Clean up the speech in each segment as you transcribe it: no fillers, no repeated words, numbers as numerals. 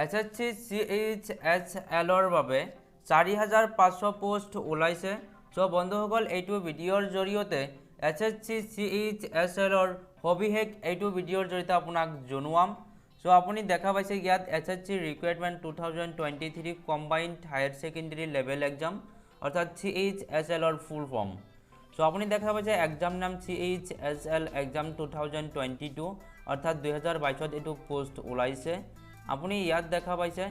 S S C C H S এলৰ বাবে 4500 post ওলাইছে। চ' বন্ধুসকল, এইটো ভিডিঅ'ৰ জৰিয়তে S S C C H S এলৰ সবিশেষ এইটো ভিডিঅ'ৰ জৰিয়তে আপোনাক জনোৱাম। চ' আপুনি দেখা পাইছে ইয়াত SSC Recruitment 2023 Combined Higher Secondary Level Exam, অৰ্থাৎ চি এইচ এছ এলৰ ফুল ফৰ্ম। চ' আপুনি দেখা পাইছে এক্সাম নাম CHSL Exam 2022, অৰ্থাৎ 2022ত এইটো পোষ্ট ওলাইছে। আপুনি ইয়াত দেখা পাইছে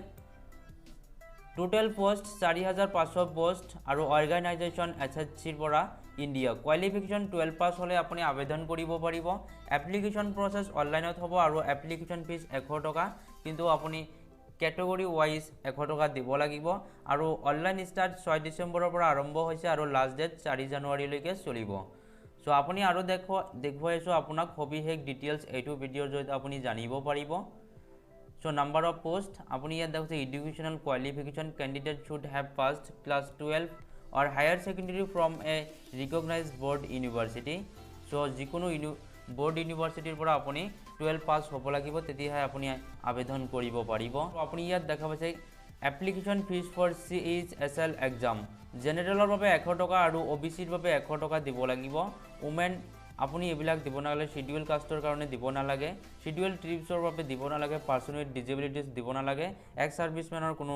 টোটেল পোষ্ট 4500 পোষ্ট আৰু অৰ্গেনাইজেশ্যন এছ এছ চিৰ পৰা ইণ্ডিয়া। কোৱালিফিকেশ্যন 12 পাছ হ'লে আপুনি আবেদন কৰিব পাৰিব। এপ্লিকেশ্যন প্ৰচেছ অনলাইনত হ'ব আৰু এপ্লিকেশ্যন ফিজ 100 টকা, কিন্তু আপুনি কেটেগৰী ৱাইজ 100 টকা দিব লাগিব। আৰু অনলাইন ষ্টাৰ্ট 6 ডিচেম্বৰৰ পৰা আৰম্ভ হৈছে আৰু লাষ্ট ডেট 4 জানুৱাৰীলৈকে চলিব। চ' আপুনি আৰু দেখুৱাই আছোঁ আপোনাক সবিশেষ ডিটেইলছ, এইটো ভিডিঅ'ৰ জৰিয়তে আপুনি জানিব পাৰিব। চ' নাম্বাৰ অফ পোষ্ট আপুনি ইয়াত দেখিছে। Educational qualification, candidate should have passed class 12 or higher secondary from a recognized board university. So যিকোনো বৰ্ড ইউনিভাৰ্চিটিৰ পৰা আপুনি 12 পাছ হ'ব লাগিব, তেতিয়াহে আপুনি আবেদন কৰিব পাৰিব। আপুনি ইয়াত দেখা পাইছে এপ্লিকেশ্যন ফিজ ফৰ চিএইচএছএল এক্সাম। জেনেৰেলৰ বাবে 100 টকা আৰু অ' বি চিৰ বাবে 100 টকা দিব লাগিব। উমেন আপুনি এইবিলাক দিব নালাগে। শ্বিডিউল কাষ্টৰ কাৰণে দিব নালাগে, শ্বিডিউল ট্ৰাইবছৰ বাবে দিব নালাগে, পাৰ্চন উইথ ডিজেবিলিটিছ দিব নালাগে, এক্স ছাৰ্ভিচমেনৰ কোনো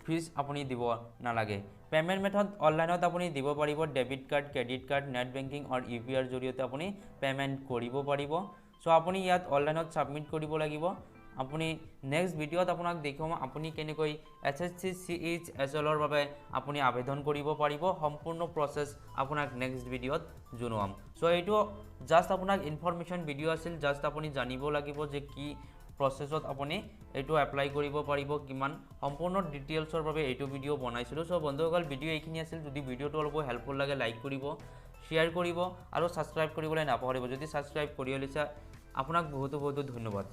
ফিজ আপুনি দিব নালাগে। পে'মেণ্ট মেথড অনলাইনত আপুনি দিব পাৰিব। Debit card, credit card, net banking আৰু ইউ পি আইৰ জৰিয়তে আপুনি পে'মেণ্ট কৰিব পাৰিব। চ' আপুনি ইয়াত অনলাইনত ছাবমিট কৰিব লাগিব। আপুনি নেক্সট ভিডিঅ'ত আপোনাক দেখুৱাম আপুনি কেনেকৈ S S C C H S এলৰ বাবে আপুনি আবেদন কৰিব পাৰিব। সম্পূৰ্ণ প্ৰচেছ আপোনাক নেক্সট ভিডিঅ'ত জনোৱাম। চ' এইটো জাষ্ট আপোনাক ইনফৰমেশ্যন ভিডিঅ' আছিল। জাষ্ট আপুনি জানিব লাগিব যে কি প্ৰচেছত আপুনি এইটো এপ্লাই কৰিব পাৰিব, কিমান সম্পূৰ্ণ ডিটেইলছৰ বাবে এইটো ভিডিঅ' বনাইছিলোঁ। চ' বন্ধুসকল, ভিডিঅ' এইখিনি আছিল। যদি ভিডিঅ'টো অলপ হেল্পফুল লাগে, লাইক কৰিব, শ্বেয়াৰ কৰিব আৰু ছাবস্ক্ৰাইব কৰিবলৈ নাপাহৰিব। যদি ছাবস্ক্ৰাইব কৰি লৈছে, আপোনাক বহুতো বহুতো ধন্যবাদ।